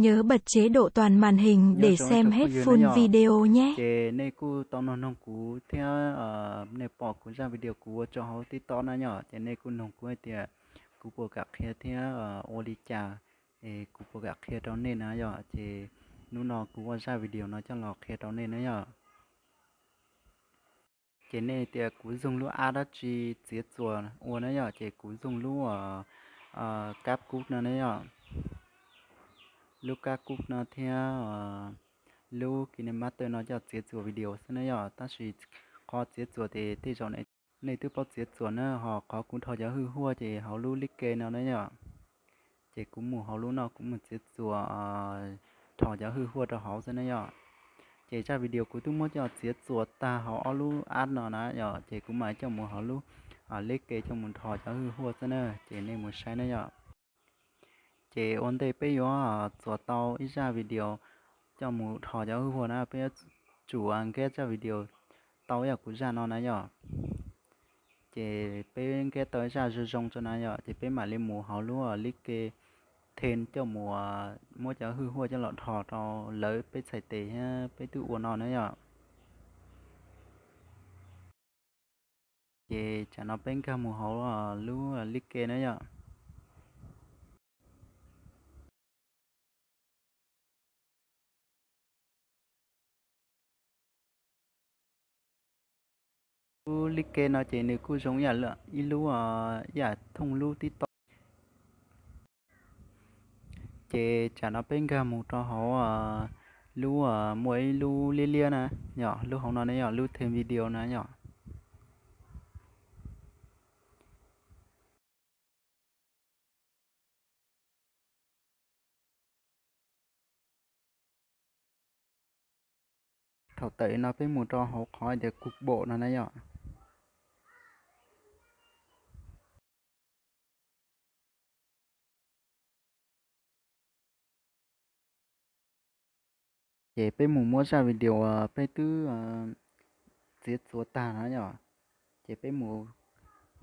Nhớ bật chế độ toàn màn hình để xem hết full video nhé. Ces nej kuj tau nrog noog kuv thiab nej pom kuv zaj video kuv ua tso hauv TikTok na yom, ces nej kuj noog kuv hais tias kuv puas kam qhia thiab ua li cas, es kuv puas kam qhia rau nej na yom. Ces hnub no kuv ua zaj video no coj los qhia rau nej na yom. Ces nej tias kuv zoo lub app dab tsi txiav txuas ua na yom, ces kuv zoo lub Kab Kub no na yom. Lub Kab Kub no thiab lub KineMaster no coj txiav txuas video xwb na yom, tab sis qhov txiav txuas ces tej zaum nej twb paub txiav txuas na, ho qhov kuv rho cov hwj huaj ces hauv lub Lij Ke no na yom. Ces kuv mus hauv lub no kuv mus txiav txuas rho cov hwj huaj rau hauv xwb na yom. Ces zaj video kuv twb muab coj txiav txuas tag hauv ob lub app no na yom, ces kuv mam coj mus hauv lub Lij Ke coj mus rho cov hwj huaj xwb na, ces nej mus saib na yom. Ces ua ntej peb yuav txuas tau ib zaj video coj mus rho cov hwj huaj na, peb yuav tsum nkeb zaj video tau ib yam kuv zaj no na yom. Ces peb nkeb tau ib zaj zoo zoo tso na yom, ces peb mam li mus hauv lub Lij Ke then coj mus muab cov hwj huaj coj los rho rau lawv peb txhais tes thiab peb twb ua no na yom. Ces tsam no peb nkag mus hauv lub Lij Ke na yom. Lub Lij Ke no ces nws kuj zoo ib yam, ib lub, ib yam thooj lub TikTok. Ces tsam no peb nkag mus rau hauv lub, muaj ib lub liab liab na yom, lub hauv no ne yom, lub then video na yom. Thaum tawm no peb mus rau hauv qhov tias Cục Bộ no na yom. Ces peb mus muab zaj video uas peb twb txiav txuas tag na yom, ces peb mus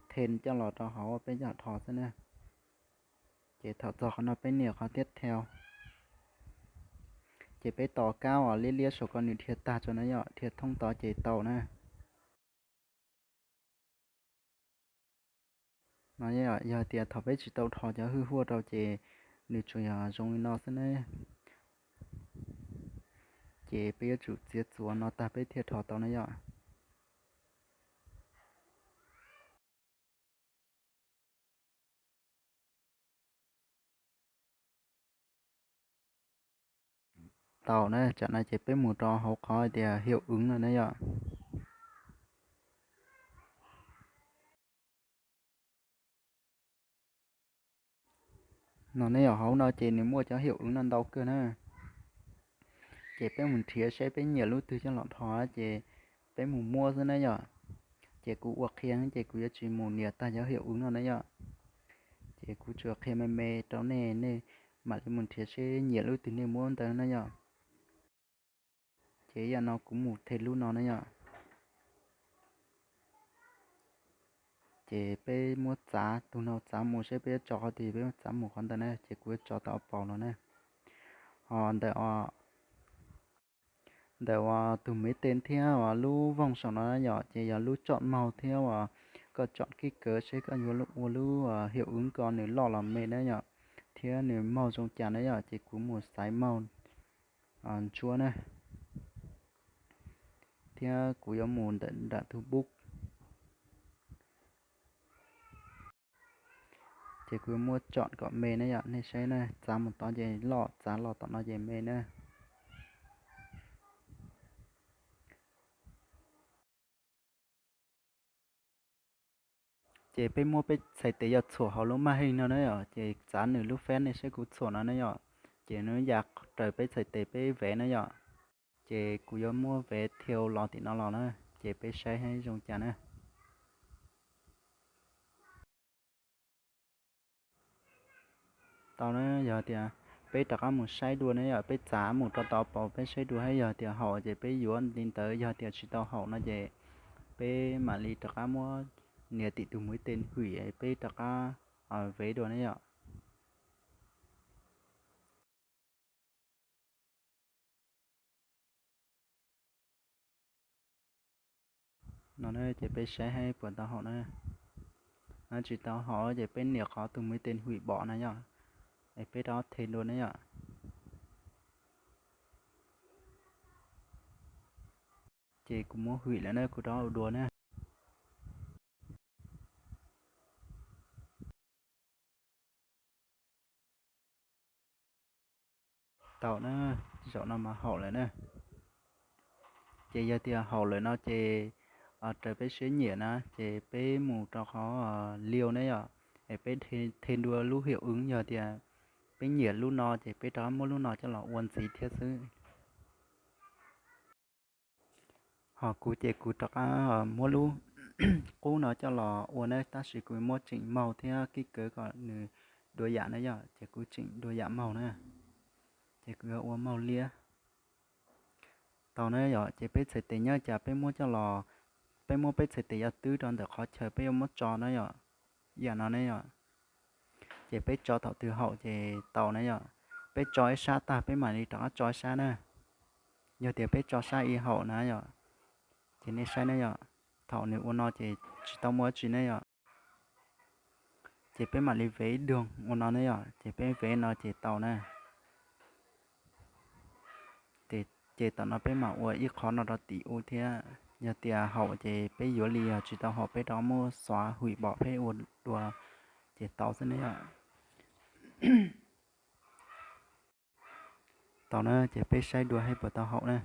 then coj los rau hauv peb coj rho xwb na. Ces thaum txog qhov no peb nias qhov tiếp theo. Ces peb tos kab uas liab liab saum ko nws dhia tag tso na yom, dhia thoob tod ces tau na. No yog tias thaum peb tsis tau rho cov hwj huaj rau ces nws tsuas yog zoo li no xwb ne. Ces peb yuav tsum txiav txuas no tag peb thiaj rho tau na yom. Tau na, tsam no ces peb mus rau hauv qhov tias hiệu ứng no na yom. No ne yom, hauv no ces nws muaj cov hiệu ứng no ntau kawg na. Ces peb mus nrhiav seb peb nyiam lub twg coj los rho ces peb mus muab xwb na yom. Ces kuv ua qhia ces kuv yuav tsis mus nias tag cov hiệu ứng no na yom. Ces kuv tsuas qhia me me rau nej, nej mam li mus nrhiav seb nyiam lub twg nej muab ntawd na yom. Ces yam no kuv mus them lub no na yom. Ces peb muab txav tus no txav mus seb peb yuav tso qhov twg, peb muab txav mus qhov ntawd na, ces kuv yuav tso tau a paus no na. Ho ntawm ntawm uas tus me ten thiab uas lub vooj saum no yom, ces yog lub tsoj maug thiab uas koj tsov kib kav seb koj yuav ua lub hiav wb ko nws loj los me na yom, thiab nws maug zoo cas na yom, ces kuv mus xaiv maug ntsuab na, thiab kuv yuav mus ntawm nram tus bub. Ces kuv yuav muab tsov kom me na yom, nej saib na, txav mus tod ces loj, txav los tom no ces me na. Ces peb muab peb txhais tes yog txhuam hauv lub maj heej no na yom, ces txav nws lub feb nej saib kuv txhuam no na yom, ces nws ya raws peb txhais tes peb vev na yom. Ces kuv yuav muab vev thiau los tim no los na, ces peb saib zoo cas na. Tau na, yog tias peb rov qab mus saib dua na yom, peb txav mus rau tau paus peb saib dua thiab yog tias haum ces peb yuav li ntawd, yog tias tsis tau haum no ces peb mam li rov qab muab nias tim tus muv ib te hwm peb rov qab vev dua na yom. No na ces peb saib saib puas tau haum na. Tsis tau haum ces peb nias qhov tus muv tes hwm bom na yom, es peb rov them dua na yom. Ces kuv muab hwm lawm na, kuv rov ua dua na. Tau na, zaum no mas haum lawm na. Ces yog tias haum lawm no ces raws peb siab nyiam na ces peb mus rau qhov liu ne yom, es peb the dua lub hiav wv, yog tias peb nyiam lub no ces peb rov muab lub no coj los ua ntxiv thiab xwb. Ho kuv ces kuv rov qab muab lub qub no coj los ua na, tab sis kuv muab tseem maug thiab kib kaws kom nws dua yam na yom, ces kuv tseem dua yam maug na. Ces kuv yuav ua maug liab. Tau na yom, ces peb txhais tes nyob cas peb muab coj los, peb muab peb txhais tes yuav twb rau ntawm qhov chaw peb yuav muab tso na yom, yam no ne yom. Ces peb tso thaum twg haum ces tau na yom. Peb tso ib sab tag peb mam li rov qab tso ib sab na. Yog tias peb tso sab ib haum na yom, ces nej saib ne yom, thaum nws ua no ces tsis tau muaj dab tsi ne yom. Ces peb mam li vev ib dug ua no ne yom, ces peb vev no ces tau na. Ces tom no peb mam ua ib qhov no rau tim ub thiab, yog tias haum ces peb yuav li, yog tsis tau haum peb rov muab xov hwm bom peb ua dua ces tau xwb ne yom. Tau na, ces peb saib dua saib puas tau haum na.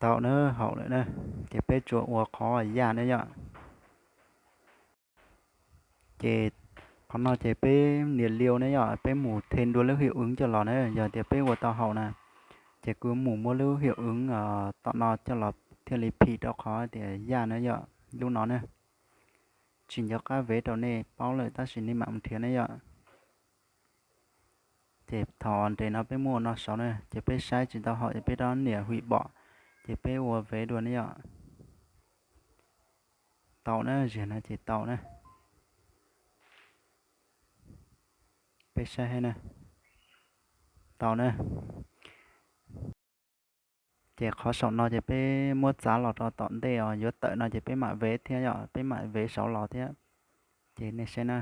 Tau na, haum lawm na, ces peb tsuas ua qhov yaj ne yom. Ces qhov no ces peb nias liu ne yom, peb mus the dua lub hiav wv coj los na, yog tias peb ua tau haum na, ces kuv mus muab lub hiav wv tom no coj los thiaj li phim rau qhov tias yaj na yom, lub no na. Tsis nco qab vev rau nej paub lawm tab sis nej mam mus nrhiav ne yom. Ces thaum nres no peb muab ua no saud na, ces peb saib tsis tau haum ces peb rov nias hwm bom, ces peb ua vev dua ne yom. Tau na, ziag no ces tau na. Peb saib na. Tau na. Ces qhov saum no ces peb muab txav los rau tom ntej os, yuav tawm no ces peb mam vev thiab yom, peb mam vev saud los thiab. Ces nej saib na,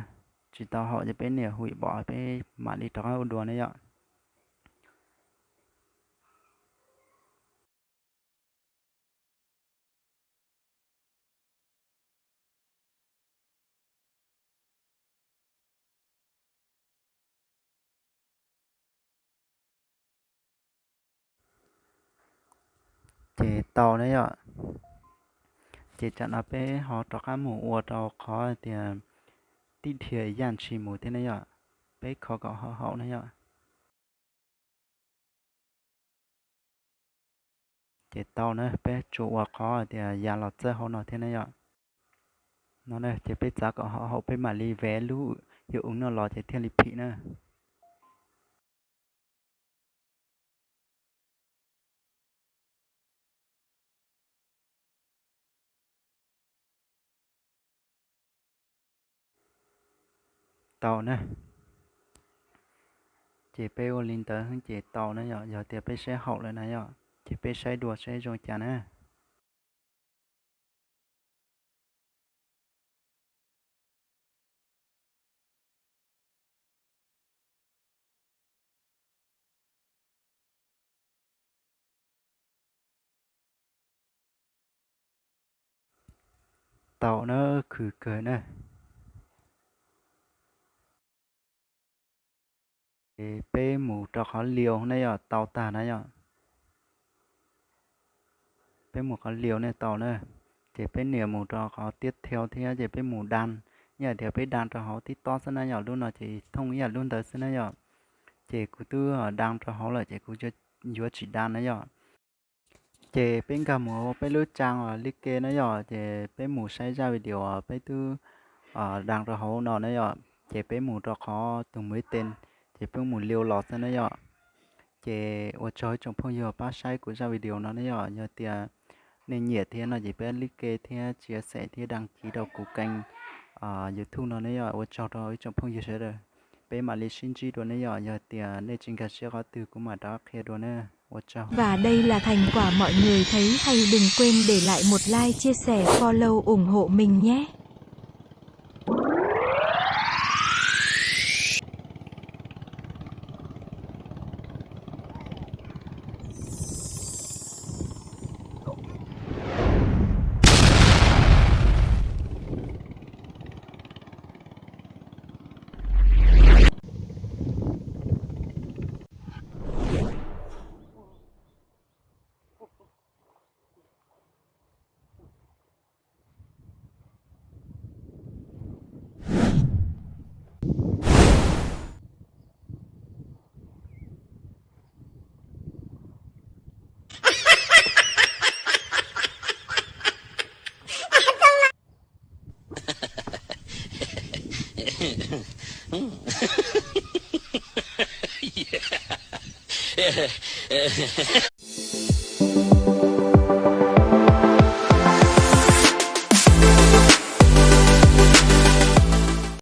tsis tau haum ces peb nias hwm bom peb mam li rov qab ua dua ne yom. Ces tau na yom. Ces tsam no peb ho rov qab mus ua rau qhov tias tib dhia yaj ntshis mus thiab ne yom. Peb kho kom haum haum na yom. Ces tau na, peb tsuas ua qhov tias ya los txawj hauv no thiab na yom. No na, ces peb txav kom haum haum peb mam li vev lub hiav wv no los ces thiaj li phim na. Tau na. Ces peb ua li ntawd ces tau na yom, yog tias peb saib haum lawm na yom, ces peb saib dua saib zoo cas na. Tau na, khwv kawg na. Ces peb mus rau qhov liu ne yom, tau tag na yom. Peb mus qhov liu ne tau na. Ces peb nias mus rau qhov tiab thau thiab ces peb mus da, ib yam tias peb da rau hauv tib tob xwb na yom, lub no ces thooj ib yam lub ntawd xwb na yom. Ces kuv twb da rau hauv lawm ces kuv yuav tsis da na yom. Ces peb nkag mus peb lub tsab li ke na yom, ces peb mus saib zaj video peb twb da rau hauv no na yom. Ces peb mus rau qhov tus muv ib tes, ces peb mus liu los xwb na yom. Ces ua tsaug ib tsoom phooj ywg pab saib kuv zaj video no ne yom, yog tias nej nyiam thiab no ces peb like thiab chia sẻ thiab đăng ký rau kuv kênh YouTube no ne yom. Ua tsaug rau ib tsoom phooj ywg sawv daws. peb mam li sib ntsib dua ne yom. Yog tias nej tsis nkag siab qhov twg kuv mam rov qhia dua na. Ua tsaug. Và đây là thành quả mọi người thấy hay, đừng quên để lại một like, chia sẻ, follow ủng hộ mình nhé.